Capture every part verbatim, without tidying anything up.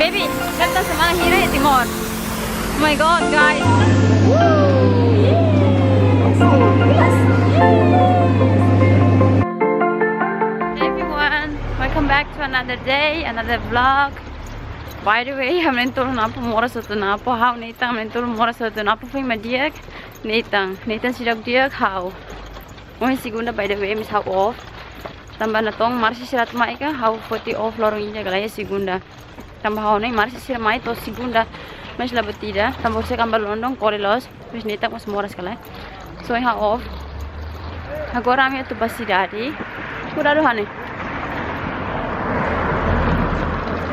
Baby, keta semana hira iha Timor. Oh my God, guys. Woo! Yes! Yes! Hey everyone, welcome back to another day, another vlog. By the way, ha'u-nia tolu napo moras hotu, napo ha'u Nathan, ha'u-nia tolu moras hotu, napo foin mak di'ak, Nathan, Nathan seidauk di'ak, ha'u. Ohin segunda, by the way, maibé ha'u off. Tanba Nathan, Marsi sira atu mai ka, ha'u foti off loron ida ka lae, segunda. Tanba ha'u hanoin Marsi sira mai to'o segunda, maibé la buat ida. Tanba husik ha'u bá London, kole loos, maibé Nathan mós moras ka lae. So, ha'u off. Agora ami atu bá sidade. Kuidadu hanesan ne'e.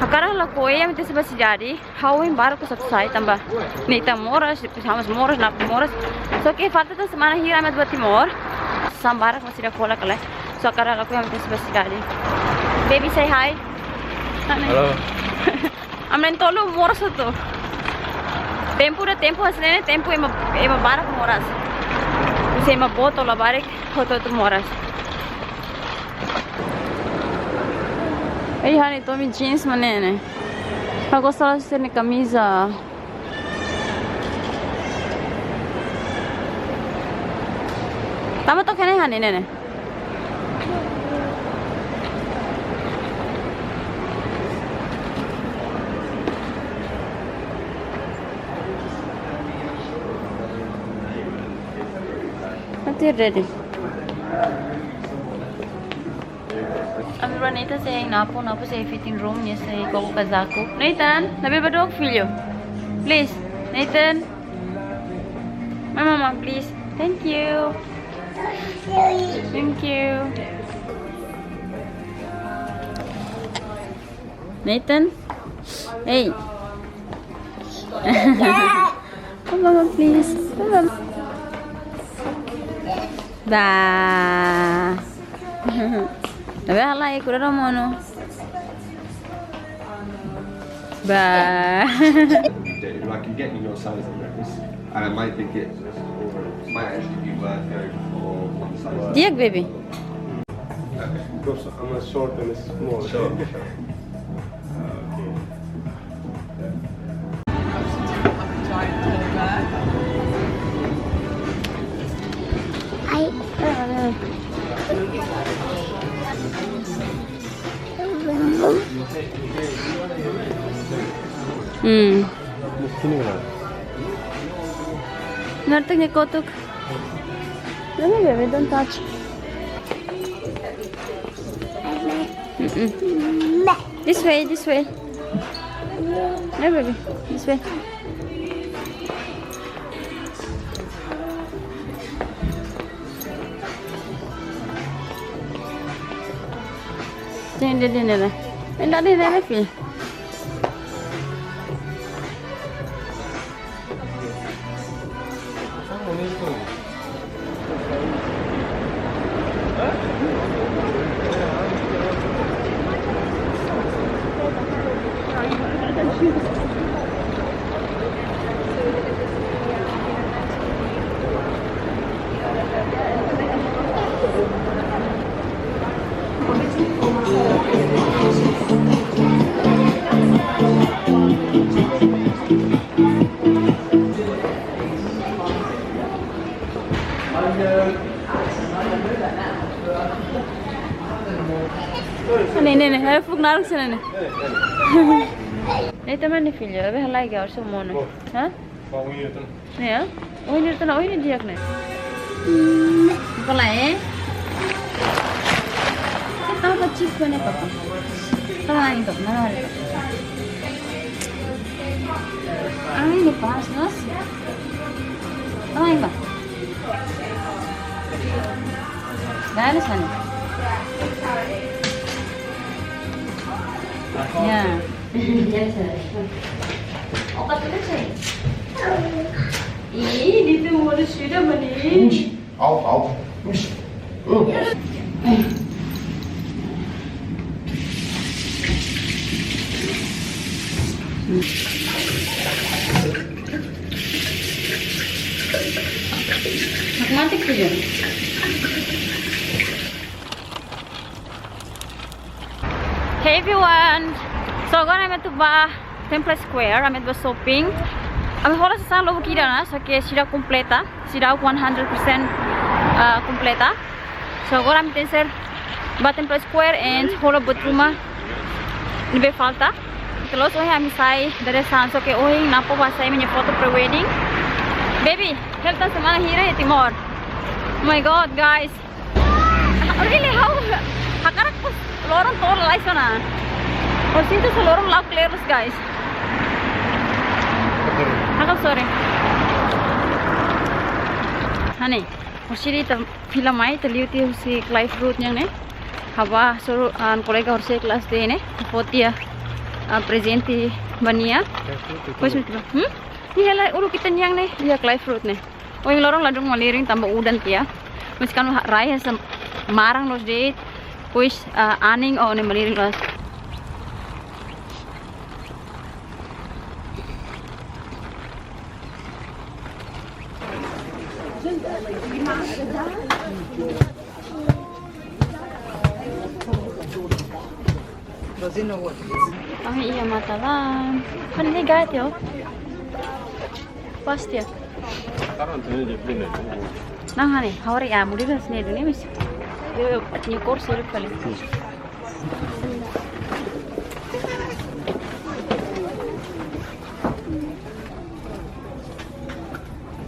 Hakarak lakohi ami tenke bá sidade. Ha'u ohin barak atu sai tanba Nathan moras, depois ha'u mós moras, napo moras. So, ke falta tan semana hira ami atu bá Timor. Sá barak mak seidauk hola ka lae. So, hakarak lakohi ami tenke bá sidade. Baby, say hi. Halo. Ami na'in-tolu moras hotu. Tempu ida, tempu hanesan ne'e, tempu ema, ema barak moras. Se ema boot ka labarik, hotu-hotu moras. Ei, hanesan Tommy jeans mak ne'e ne'e. Ha'u gosta loos sira-nia kamiza. Tama to'o iha ne'e hanesan ne'e ne'e. Atu ready. Ami rua Nathan sei napo, napo sei fitting room, nia sei koko kazaku. Nathan, labele bá dook, filho. Please, Nathan. Mai, mama, please. Thank you. Thank you. Nathan. Hey. Come, mama, please. Come, mama. Ba. Labele halai, kuidadu ho monu. Ba. I can get you your size on that. And I might think it might actually be worth going for one size. Di'ak, baby. Because I'm a short and a small. Sure, sure. Okay. Ai. Hmm. Ngartuk nia kotuk. No, no, baby, don't touch. Mm-mm. This way, this way. No, baby, this way. Sini, dia, dia, dia. Dia, dia, dia, dia, Fi. Ne'e, ne'e, ne'e. Ha'u fuk naruk sira-ne'e. Ne'e teman ni filho, labele halai ka, harus mono. Hah? Ne'e, ya? Oh, ini tana, oh, ini di'ak ne'e. Apa lah, eh? Kita apa chip mana, Papa? Tama ini, Papa. Mana ada? Ah, ini pas, Mas. Tama ini, Pak. Dari sana. Ya. Oke, sudah, Cek. Ih, itu mau sudah meni. Ush, au, au. Ush. Uh. Matik tu je. Hey everyone. So, agora ami atu bá Templars Square, ami atu bá shopping. Ami hola sasán lubuk ida ona, só ke seidauk kompleta, seidauk one hundred percent, ah, kompleta. So agora ami tenke bá Templars Square and hola buat ruma ne'ebé falta. Terus ohin ami sai dari sana, só ke ohin Napo bá hasai ami-nia foto pre-wedding. Baby, hela tan semana hira iha Timor. Oh my God, guys. Really, how? Hakarak loron to'o lalais ona. Ó sente sá, loron la'o kle'ur loos, guys. Hakarak, sorry. Honey, ó sente ita fila mai, ita liu tiha husi Clive Road nian ne'e. Ha'u bá hasoru, ah, kolega horisehik kelas D ne'e, fó tiha, ah, prezente ba nia. Pois, muito bem. Hmm? Nia hela uluk ita-nian ne'e, iha Clive Road ne'e. Ohin loron ladún malirin tanba udan tiha. Mas kuandu ha-, rai hanesan maran loos de'it, depois, ah, anin, oh, ne'e malirin loos. Ami iha matan-atan. Kan ne'e gati, oh. Pasti ya. Nang, honey, ha'u haree, ah, muda kan sini dulu nih, mis. Yo, yo, nia kór seluk fali.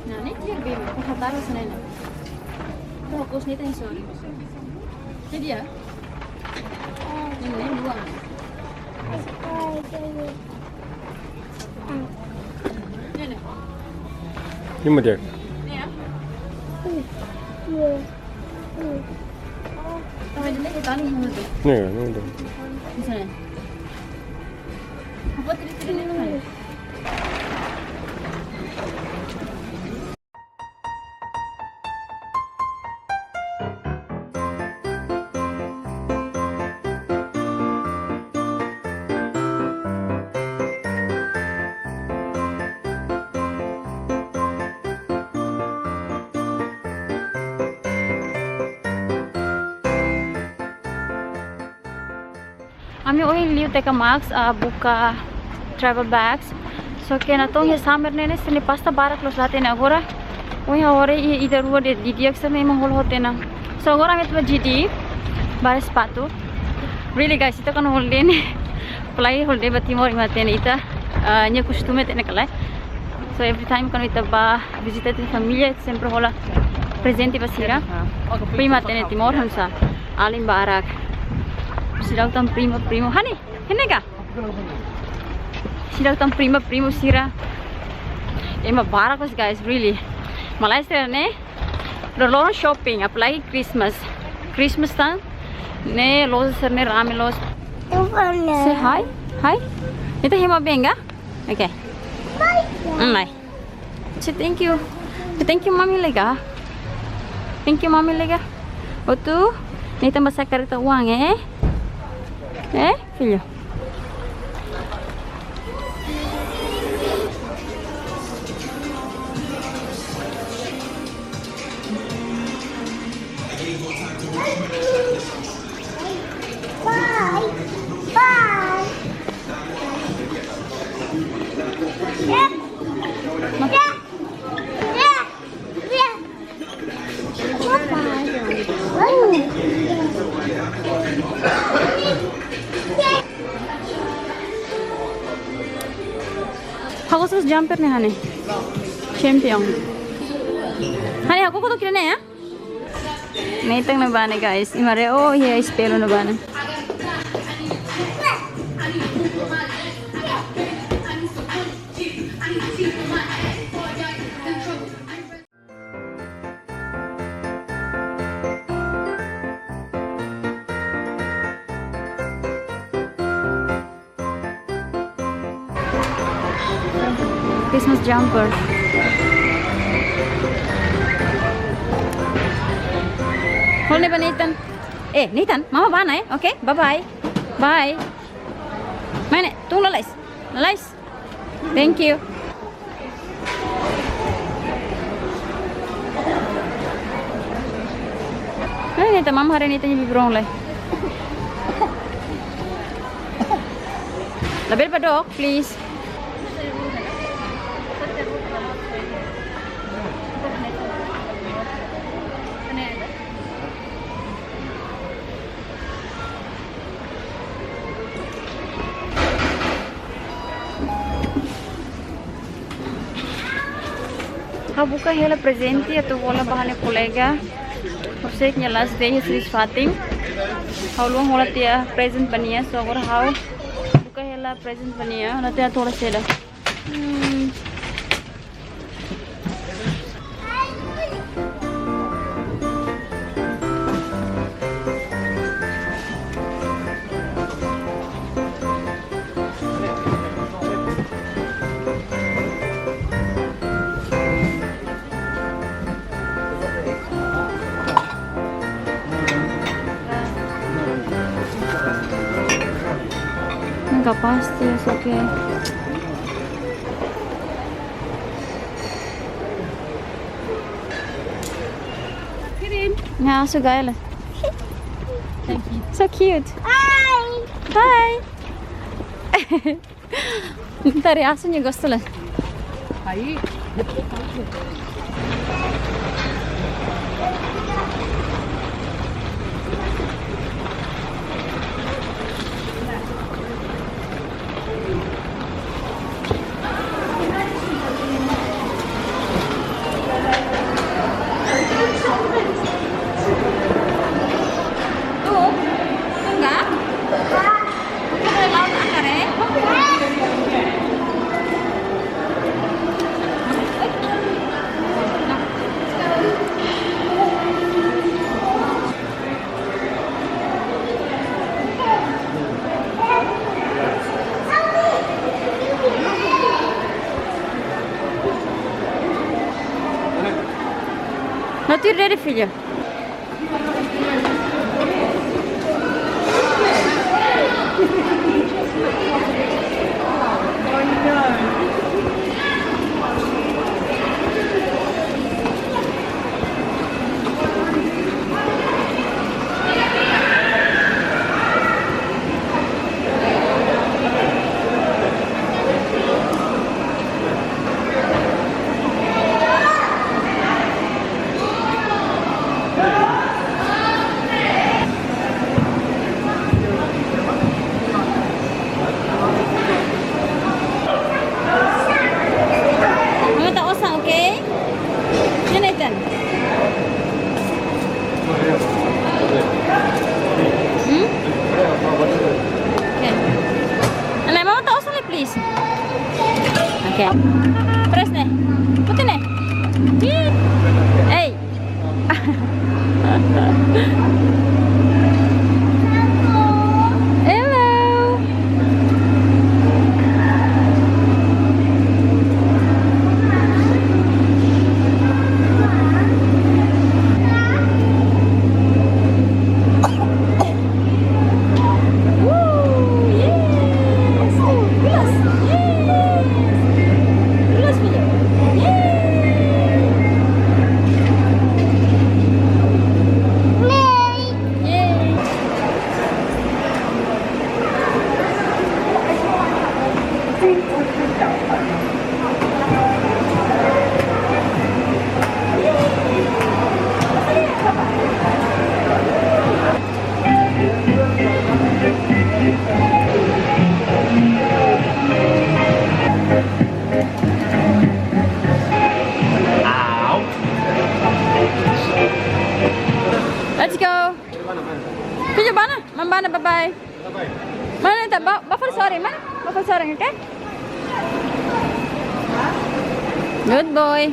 Nah, ne'e dia, baby. Kau taruh sana, nah. Tuh, kos ne'e tadi, sorry. Jadi ya? Ne'e, ne'e, dua. Ne'e, ne'e. Ini mah dia. Ne'e ya? Iya. Sama jenis kita nih, sama tuh. Ne'e, ne'e dia. Di sana. Apa tadi, tadi, ne'e, ne'e? Ami ohin liu T K Maxx, ah, buka travel bags. Só ke natoon iha summer ne'e ne'e sira-nia pasta barak loos la hatene agora. Ohin ha'u haree iha ida rua de'it, di'ak sira-ne'e ema hola hotu ona. So agora ami atu bá G D, bá sapatu. Really guys, ita kuandu holiday ne'e, apalagi holiday bá Timor, imi hatene ita, ah, nia kostume hatene ka lae. So every time kuandu ita bá vizita ita-nia família, ita sempre hola prezente ba sira. Prima hatene Timor hanesan alin barak. Seidauk tan prima, primo. Honey, ne'e ka? Seidauk tan prima, primo sira. Ema barak loos, guys, really. Malaysia ne'e loroloron shopping, apalagi Christmas. Christmas tan ne'e loja sira-ne'e rame loos. Say hi. Hi. Ita hema benga? Okay. Bye. Mm, bye. Say thank you. Say thank you, mami, lega. Thank you, mami, lega. Otu, ne'e tanba sá kareta uang, eh? Eh, filho? Bye. Bye. Ha'u gosta jumper ne'e, honey. Champion. Honey, ha'u kotuk ida-ne'e ya? Nathan ne'ebá ne'e, guys. Imi haree, oh, iha espellu ne'ebá ne'e. Christmas jumper. Hola ne'e ba Nathan. Eh, Nathan, mama bá ona, eh? Oke, bye bye. Bye. Mai ne'e, tun lalais. Lalais. Thank you. Ai, Nathan, mama haree Nathan nia bibi-rón lai. Labele bá dook, please. Ha'u buka hela prezente atu hola ba ha'u-nia kolega. Horiseik nia last day iha servisu fatin. Ha'u haluha hola tiha prezente ba nia, so agora ha'u buka hela prezente ba nia. Atu hola saida? Hmm. Nunka pasti, oke. Kirim. Ya, suka ya lah. Thank you. So cute. Hi. Hi. Tari asu nia gosta lah. Hai. Tu, enggak? Não tiro dele, filha. Mama tak usah, oke? Ini Nathan. Hmm? Oke. Anak mama tak usah, please. Oke. Press ne'e. Putar ne'e. Ih. Hey. Hello. Woo, yes. Yes. Yes. Yes. Yes. Let's go. Tuju bana, mama bana, bye bye. Mana tak ba, ba fali sorin, mana? Ba fali sorin, oke? Good boy.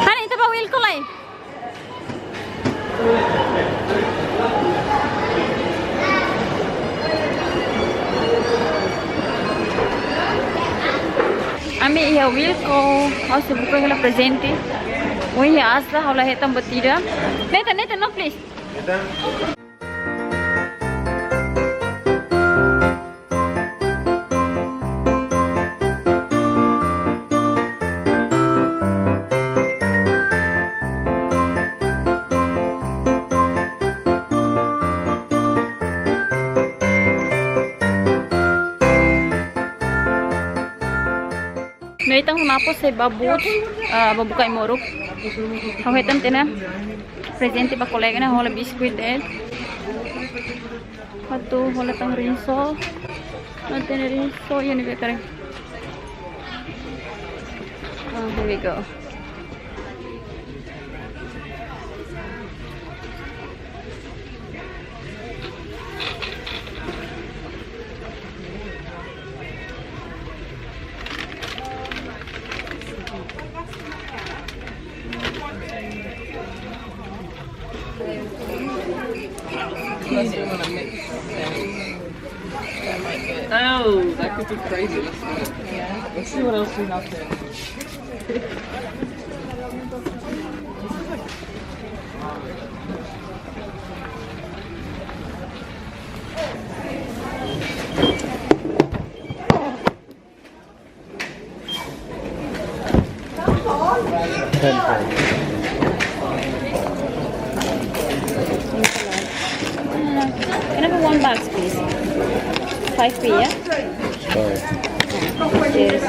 Hana, ita ba Wilko lai. Ami iha Wilko, ha'u sei buka hela prezente. Ohin iha Asda, ha'u la hetan buat ida. Nathan, Nathan, no, please. Nathan ho nia apá sei ba Boots, ah, ba buka ai-moruk. Ha'u hetan tiha ona. Prezente ba kolega ne'e, hola biskuit de'it. Atu hola tan Rinso. Atu hatene Rinso iha ne'ebé karik. Oh, here we go. Oh, that could be crazy. Let's see what else we have here. Can I have one box, please? Five P, yeah? Sorry. Cheers.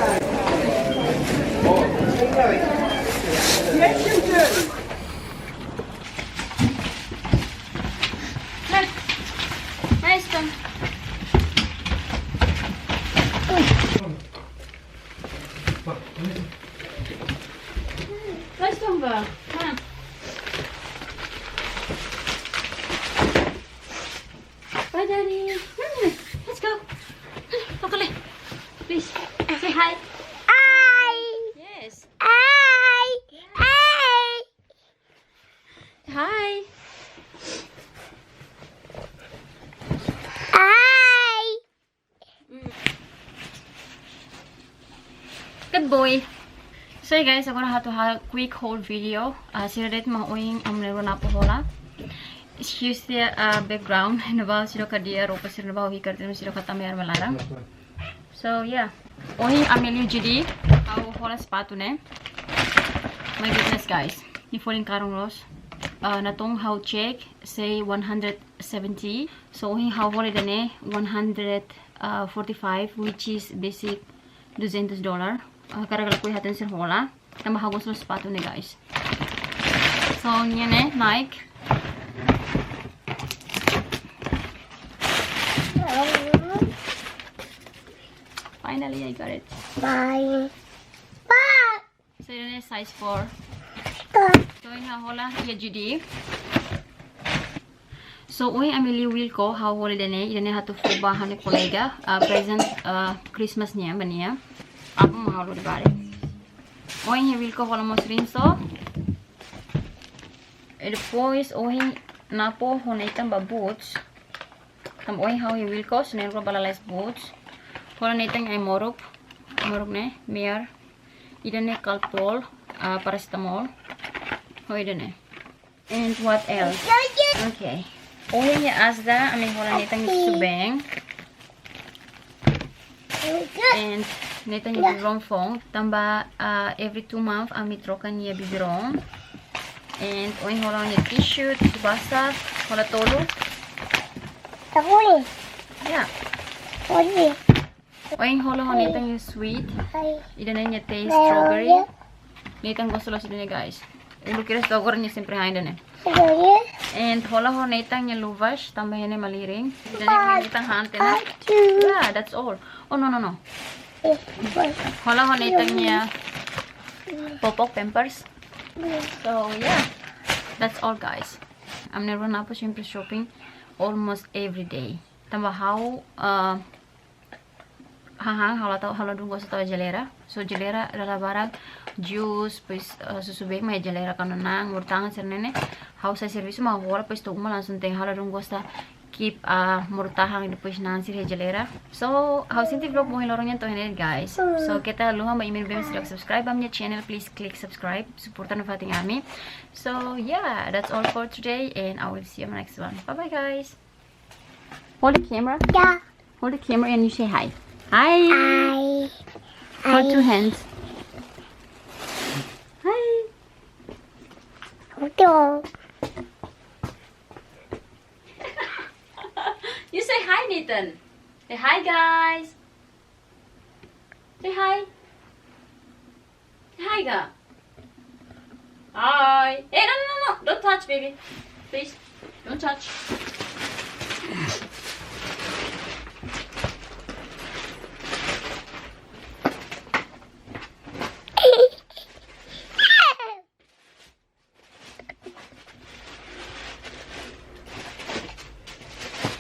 Nice one. Nice one, ba. Huh. Bye, Daddy. Hmm, let's go. Lokale. Please, say hi. Hi. Yes. Hi. Hi. Hi. Hi. Good boy. So, guys, agora ha'u atu halo quick haul video. Ah, sira de'it mak ohin ami-nia rua Napo hola. Excuse the, ah, background. Ne'ebá sira kaer roupa sira ne'ebá, ha'u hakarak dehan sira kaer tama iha armáriu laran. So, yeah. Ohin ami liu G D, ha'u hola sapatu ne'e. My goodness, guys. Nia folin karun loos. Ah, natoon ha'u check, sei one hundred seventy. So, ohin ha'u hola ida-ne'e one hundred forty-five, which is besik duzentos dólar. Ah, hakarak lakohi hatene sira hola. Tanba ha'u gosta sapatu ne'e, guys. So, nia ne'e Nike. Finally, I got it. Bye. Bye. So, ida-ne'e size four. Bye. So, ida-ne'e ha'u hola iha G D. So, ohin ami liu Wilko, ha'u hola ida-ne'e, ida-ne'e ha'u atu fó ba ha'u-nia kolega, ah, present, ah, Christmas nian ba nia. Apa mak ha'u lori balik. Ohin iha Wilko hola mós Rinso. E depois, ohin Napo ho Nathan ba Boots. Tanba ohin ha'u iha Wilko, so nia rua bá lalais Boots. Hola Nathan ai-moruk. Moruk ne'e, Mir. Ida-ne'e Calpol, ah, paracetamol. Ho ida-ne'e. And what else? Okay. Ohin iha Asda, ami hola Nathan nia susubeen. And Nathan nia bibiron foun, tanba, ah, every two month ami troka nia bibiron. And ohin hola nia tissue, tissue basah, hola tolu. Tolu. Ya. Tolu. Ohin hola ho Nathan nia sweet. Ida-ne'e nia taste strawberry. Nathan gosta loos ida-ne'e, guys. Uluk kedas to'o agora nia sempre han ida-ne'e. And hola ho Nathan nia luvas, tanba iha ne'e malirin. Ida-ne'e Nathan han tiha ona. Yeah, that's all. Oh, no, no, no. Hola ho Nathan nia popok, Pampers. So, yeah. That's all, guys. Ami na'in-rua Napo sempre shopping almost every day. Tanba ha'u, uh, hahán, ha'u la tau, ha'u ladún gosta tau iha jeleira. So, jeleira dala barak, juice, depois, ah, susubeen mak iha jeleira, kanu na'an, moruk-tahan sira-ne'e ne'e. Ha'u sai servisu mak ha'u hola, depois to'o uma langsung te'in, ha'u ladún gosta keep, ah, moruk-tahan, depois na'an sira iha jeleira. So, ha'u sente vlog ba ohin loron nian to'o iha ne'e, guys. So, keta haluha ba imi ne'ebé seidauk subscribe ami-nia channel, please click subscribe, suporta nafatin ami. So, yeah, that's all for today, and I will see you in my next one. Bye bye, guys. Hold the camera. Yeah. Hold the camera and you say hi. Hi. Hi. Hold two hands. Hi. Hello. You say hi, Nathan. Say hi, guys. Say hi. Hi, ga. Hi. Eh, no, no, no, No, don't touch, baby. Please, don't touch.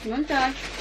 Don't touch.